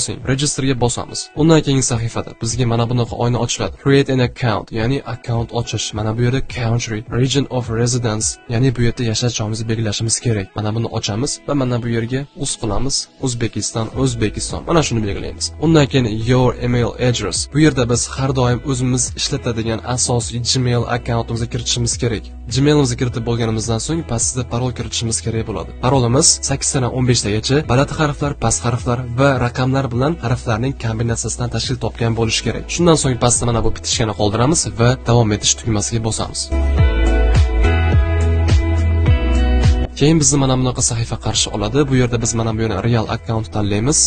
Bosing, registerga bosamiz. Undan keyingi sahifada bizga mana bunaqa oyna ochiladi. Create an account, ya'ni akkaunt ochish. Mana bu yerda country, region of residence, ya'ni bu yerda yashash joyimizni belgilashimiz kerak. Mana buni ochamiz va mana bu yerga uz qilamiz. O'zbekiston, O'zbekiston. Mana shuni belgilaymiz. Undan keyin your email address. Bu yerda biz har doim o'zimiz ishlatadigan asosiy Gmail akkauntimizni kiritishimiz kerak. Gmailimizni kiritib bo'lganimizdan so'ng pastida parol kiritishimiz kerak bo'ladi. Parolimiz 8 dan 15 tagacha baland harflar, past harflar va raqamlar bilan harflarning kombinatsiyasidan tashkil topgan bo'lishi kerak. Shundan so'ng pastda mana bu птичка ni qoldiramiz va davom etish tugmasiga bosamiz. Keyin bizni mana bunaqa sahifa qarshi oladi. Bu yerda biz mana bu yerni real account tanlaymiz.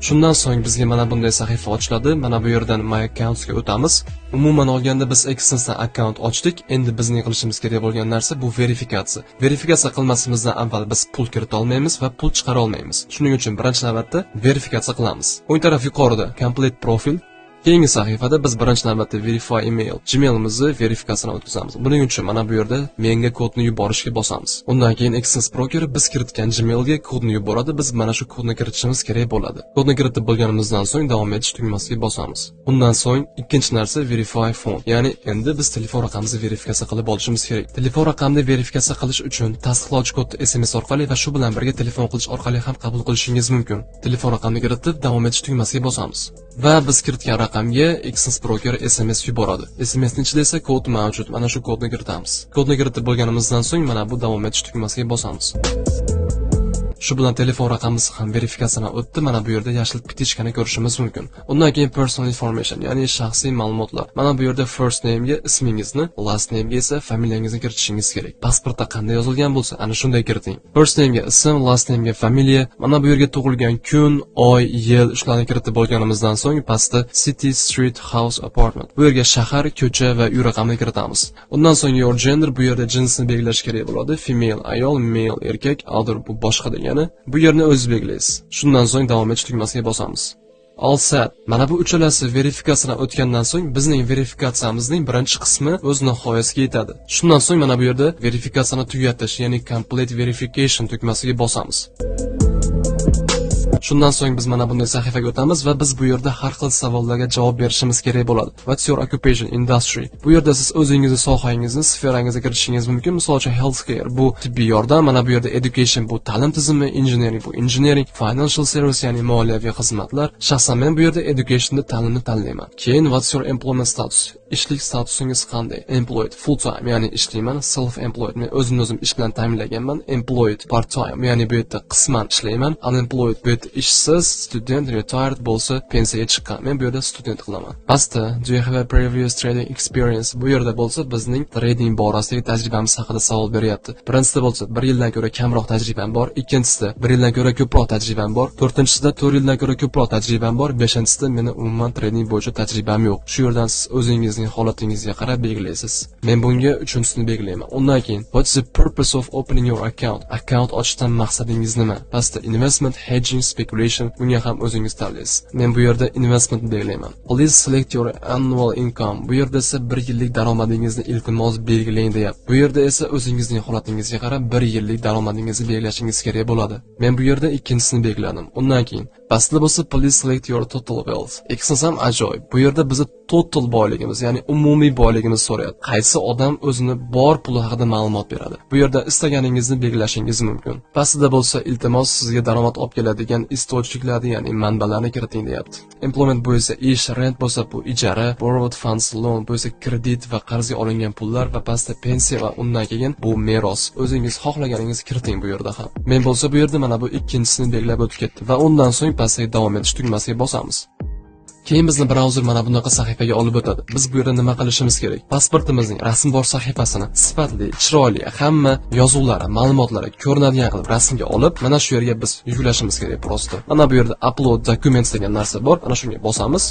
Shundan so'ng bizga mana bunday sahifa ochiladi. Mana bu yerdan My Accountsga o'tamiz. Umuman olganda biz Exnessdan akkaunt ochdik. Endi bizning qilishimiz kerak bo'lgan narsa bu verifikatsiya. Verifikatsiya qilmasimizdan avval biz pul kirita olmaymiz va pul chiqara olmaymiz. Shuning uchun birinchi navbatda verifikatsiya qilamiz. O'ng taraf yuqorida Complete Profile. Keyingi sahifada biz birinchi navbatda Verify Email, Gmailimizni verifikatsiyadan o'tkazamiz. Buning uchun mana bu yerda menga kodni yuborishga bosamiz. Undan keyin Exness broker biz kiritgan Gmailga kodni yuboradi. Biz mana shu kodni kiritishimiz kerak bo'ladi. Kodni kiritib bo'lganimizdan so'ng davom etish tugmasiga bosamiz. Undan so'ng ikkinchi narsa Verify Phone. Ya'ni endi biz telefon raqamimizni verifikatsiya qilib olishimiz kerak. Telefon raqamini verifikatsiya qilish uchun tasdiqlovchi kodni SMS orqali va shu bilan birga telefon qilish orqali ham qabul qilishingiz mumkin. Telefon raqamini kiritib davom etish tugmasiga bosamiz. Va biz kiritgan raqamga Exness broker SMS yuboradi. SMSning ichida esa kod mavjud. Mana shu kodni kiritamiz. Kodni kiritib bo'lganimizdan so'ng mana bu davom etish tugmasiga bosamiz. Shu bilan telefon raqamimiz ham verifikatsiyadan o'tdi. Mana bu yerda yashil птичка ni ko'rishimiz mumkin. Undan keyin personal information, ya'ni shaxsiy ma'lumotlar. Mana bu yerda first name'ga ismingizni, last name'ga esa familiyangizni kiritishingiz kerak. Pasportda qanday yozilgan bo'lsa, ana shunday kiriting. First name'ga ism, last name'ga familiya, mana bu yerga tug'ilgan kun, oy, yil shularni kiritib bo'lganimizdan so'ng pastda city, street, house, apartment. Bu yerga shahar, ko'cha va uy raqamini kiritamiz. Undan so'ng your gender, bu yerda jinsni belgilash kerak bo'ladi. Female ayol, male erkak, other bu boshqa degani. Bu yerni o'zingiz belgilaysiz. Shundan so'ng davom etish tugmasiga bosamiz. All set. Mana bu uchalasi verifikatsiyadan o'tgandan so'ng bizning verifikatsiyamizning birinchi qismi o'z nihoyasiga yetadi. Shundan so'ng mana bu yerda verifikatsiyani tugatish, ya'ni complete verification tugmasiga bosamiz. Shundan so'ng biz mana bunday sahifaga o'tamiz va biz bu yerda har xil savollarga javob berishimiz kerak bo'ladi. What's your occupation, industry? Bu yerda siz o'zingizni sohangizni, sferangizni kiritishingiz mumkin. Misol uchun healthcare bu tibbiy yordam, mana bu yerda education bu ta'lim tizimi, engineering bu engineering, financial service ya'ni moliyaviy xizmatlar. Shaxsan men bu yerda educationni, ta'limni tanlayman. Keyin what's your employment status? Ishlik statusingiz qanday? Employed full time, ya'ni ishlayman, self employed men o'zimni o'zim ish bilan ta'minlaganman, employed part time, ya'ni bu yerda qisman ishlayman, unemployed bu yerda ishsiz, student, retired bo'lsa pensiyaga chiqqan. Men bu yerda student qilaman. Pastda do you have a previous trading experience? Bu yerda bo'lsa bizning trading borasidagi tajribamiz haqida savol beryapti. Birinchisida bo'lsa 1 yildan ko'ra kamroq tajribam bor, ikkinchisida 1 yildan ko'ra ko'proq tajribam bor, to'rtinchisida 4 yildan ko'ra ko'proq tajribam bor, beshinchisida meni umuman trading bo'yicha tajribam yo'q. Shu yerdan siz o'zingizning holatingizga qarab belgilaysiz. Men bunga uchinchisini belgilayman. Undan keyin what's the purpose of opening your account? Akkaunt ochishdan maqsadingiz nima? Pastda investment, hedging, speculation, bunga ham o'zingiz tanlaysiz. Men bu yerda investment belgilayman. Please select your annual income. Bu yerda esa bir yillik daromadingizni iltimos belgilang deyapti. Bu yerda esa o'zingizning holatingizga qarab bir yillik daromadingizni belgilashingiz kerak bo'ladi. Men bu yerda ikkinchisini belgiladim. Undan keyin pastda bo'lsa please select your total wealth. Ikkisi ham ajoyib. Bu yerda bizni total boyligimiz, ya'ni umumiy boyligimiz so'rayapti. Qaysi odam o'zini bor puli haqida ma'lumot beradi? Bu yerda istaganingizni belgilashingiz mumkin. Pastida bo'lsa iltimos sizga daromad olib keladigan источник larni, ya'ni manbalarni kiriting deyapti. Employment bu esa ish, rent bo'lsa bu ijara, borrowed funds, loan bu esa kredit va qarzga olingan pullar va pastda pensiya va undan keyin bu meros. O'zingiz xohlaganingizni kiriting bu yerda ham. Men bo'lsa bu yerda mana bu ikkinchisini belgilab o'tib ketdim va undan so'ng pastdagi davom etish tugmasiga bosamiz. Keyin bizni brauzer mana bunaqa sahifaga olib o'tadi. Biz bu yerda nima qilishimiz kerak? Pasportimizning rasm bor sahifasini sifatli, chiroyli, hamma yozuvlari, ma'lumotlari ko'rinadigan qilib rasmga olib, mana shu yerga biz yuklashimiz kerak просто. Mana bu yerda upload documents degan narsa bor. Ana shunga bosamiz.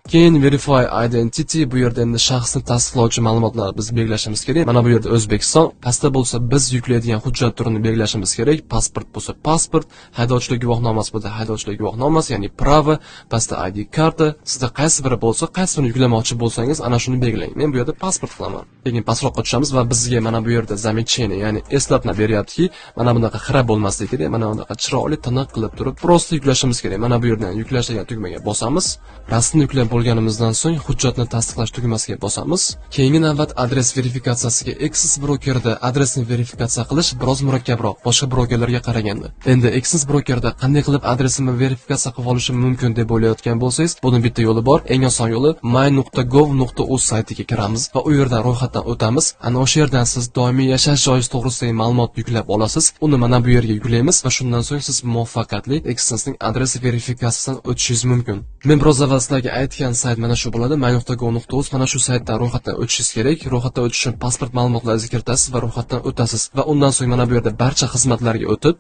Keyin verify identity, bu yerda endi shaxsni tasdiqlovchi ma'lumotlarni biz belgilashimiz kerak. Mana bu yerda O'zbekiston, pastda bo'lsa biz yuklaydigan hujjat turini belgilashimiz kerak. Pasport bo'lsa pasport, haydovchilik guvohnomasi bo'lsa haydovchilik guvohnomasi, ya'ni права, pastda ID karta. Sizda qaysi biri bo'lsa, qaysi birini yuklamoqchi bo'lsangiz, ana shuni belgilang. Men bu yerda pasport qilaman. Keyin pastroqqa tushamiz va bizga mana bu yerda замечание, ya'ni eslatma beryaptiki, mana bunaqa xira bo'lmasligi kerak, mana bunaqa chiroyli tiniq qilib turib, просто yuklashimiz kerak. Mana bu yerdan yuklash degan tugmaga bosamiz. Rasmni yuklab bo'lganimizdan so'ng hujjatni tasdiqlash tugmasiga bosamiz. Keyingi navbat adres verifikatsiyasiga. Exness brokerida adresni verifikatsiya qilish biroz murakkabroq boshqa brokerlarga qaraganda. Endi Exness brokerida qanday qilib adresimni verifikatsiya qilib olishim mumkin deb o'ylayotgan bo'lsangiz, buni bitta yo'li bor. Eng oson yo'li my.gov.uz saytiga kiramiz va u yerdan ro'yxatdan o'tamiz. Ana o'sha yerdan siz doimiy yashash joyingiz to'g'risidagi ma'lumotni yuklab olasiz. Uni mana bu yerga yuklaymiz va shundan so'ng siz muvaffaqiyatli Exnessning adres verifikatsiyasidan o'tishingiz mumkin. Men biroz avval sizlarga aytgan sayt mana shu bo'ladi: my.gov.uz. Mana shu saytdan ro'yxatdan o'tishingiz kerak. Ro'yxatdan o'tish uchun pasport ma'lumotlaringizni kiritasiz va ro'yxatdan o'tasiz va undan so'ng mana bu yerda barcha xizmatlarga o'tib,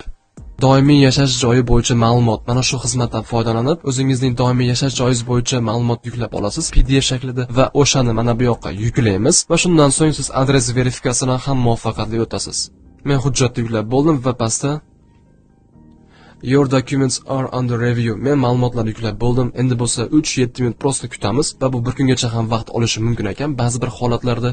doimiy yashash joyi bo'yicha ma'lumot, mana shu xizmatdan foydalanib, o'zingizning doimiy yashash joyingiz bo'yicha ma'lumot yuklab olasiz PDF shaklida va o'shani mana bu yoqqa yuklaymiz va shundan so'ng siz adres verifikatsiyadan ham muvaffaqiyatli o'tasiz. Men hujjatni yuklab bo'ldim va pastda "Your documents are under review". Men ma'lumotlarni yuklab bo'ldim. Endi bo'lsa 3-7 minut просто kutamiz va bu bir kungacha ham vaqt olishi mumkin ekan ba'zi bir holatlarda.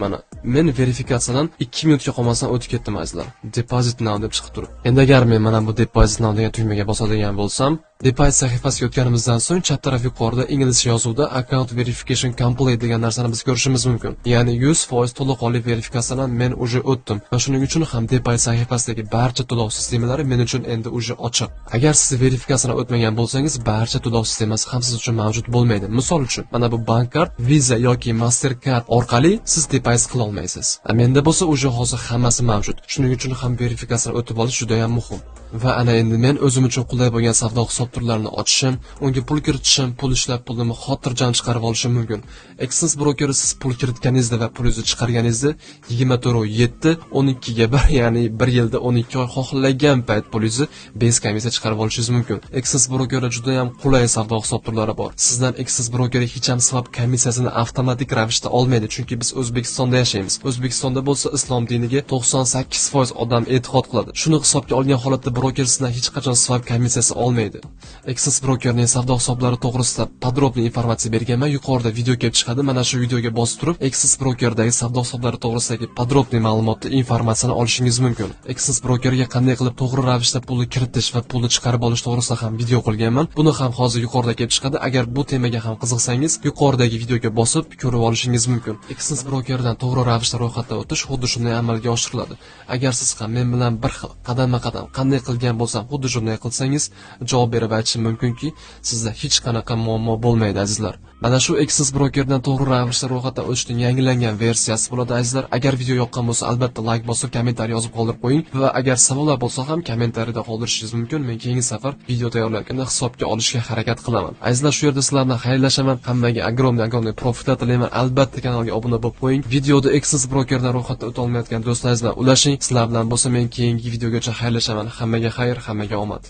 Mana men verifikatsiyadan 2 minutga qolmasdan o'tib ketdim, azizlar. Deposit now deb chiqib turib. Endi agar men mana bu deposit now degan tugmaga bosadigan bo'lsam, deposit sahifasiga o'tganimizdan so'ng chap taraf yuqorida inglizcha yozuvda account verification complete degan narsani biz ko'rishimiz mumkin. Ya'ni 100% to'laqonli verifikatsiyadan men уже o'tdim va shuning uchun ham deposit sahifasidagi barcha to'lov sistemalari men uchun endi уже ochiq. Agar siz verifikatsiyadan o'tmagan bo'lsangiz, barcha to'lov sistemasi ham siz uchun mavjud bo'lmaydi. Misol uchun, mana bu bank kart, Visa yoki Mastercard orqali siz deposit qila olmaysiz. Menda bo'lsa уже hozir hammasi mavjud. Shuning uchun ham verifikatsiyadan o'tib olish juda ham muhim. Va ana endi men o'zim uchun qulay bo'lgan savdo hisob turlarini ochishim, unga pul kiritishim, pul ishlab pulimni xotirjam chiqarib olishim mumkin. Exness brokeri siz pul kiritganingizda va pulingizni chiqarganingizda 24/7, 12 ga 1, ya'ni 1 yilda 12 oy xohlagan payt pulingizni без komissiya chiqarib olishingiz mumkin. Exness brokerida juda ham qulay savdo hisob turlari bor. Sizdan Exness brokeri hech ham swap komissiyasini avtomatik ravishda olmaydi, chunki biz O'zbekistonda yashaymiz. O'zbekistonda bo'lsa islom diniga 98% odam e'tiqod qiladi. Shuni hisobga olgan holatda broker sizdan hech qachon swap komissiyasi olmaydi. Exness brokerning savdo hisoblari to'g'risida подробный informatsiya berganman. Yuqorida video kelib chiqadi. Mana shu videoga bosib turib, Exness brokerdagi savdo hisoblari to'g'risidagi подробный ma'lumotni, informatsiyani olishingiz mumkin. Exness brokerga qanday qilib to'g'ri ravishda pulni kiritish va pulni chiqarib olish to'g'risida ham video qilganman. Buni ham hozir yuqorida kelib chiqadi. Agar bu temaga ham qiziqsangiz, yuqoridagi videoga bosib ko'rib olishingiz mumkin. Exness brokerdan to'g'ri ravishda ro'yxatdan o'tish xuddi shunday amalga oshiriladi. Agar siz ham men bilan bir xil qadamma-qadam qanday qilgan bo'lsam, xuddi shunday qilsangiz, javob berib aytishim mumkinki, sizda hech qanaqa muammo bo'lmaydi, azizlar. Mana shu Exness brokerdan to'g'ri ravishda ro'yxatdan o'tishning yangilangan versiyasi bo'ladi, azizlar. Agar video yoqqan bo'lsa, albatta like bosib, kommentariy yozib qoldirib qo'ying va agar savollar bo'lsa ham kommentariyada qoldirishingiz mumkin. Men keyingi safar video tayyorlayotganda hisobga olishga harakat qilaman. Azizlar, shu yerda sizlar bilan xayrlashaman. Hammaga огромный огромный profitlar tilayman. Albatta kanalga obuna bo'lib qo'ying. Videoda Exness brokerdan ro'yxatdan o'ta olmayotgan do'stlaringiz bilan ulashing. Sizlar bilan bo'lsa men keyingi videogacha xayrlashaman. Hammaga xayr, hammaga omad.